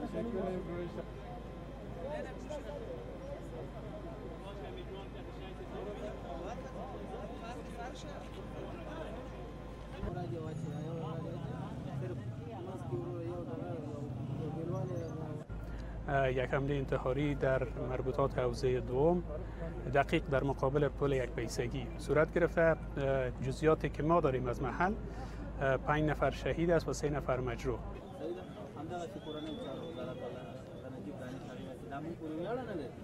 یک حمله انتحاری در مربوطات حوزه دوم، دقیق در مقابل پل یک پیسگی صورت گرفته. جزئیاتی که ما داریم از محل، 5 نفر شهید است و 3 نفر مجروح. همدغه چې کورنۍ چارو وزارت والا نجیب دانش هغې دا موږ پورې ویاړه نه لري.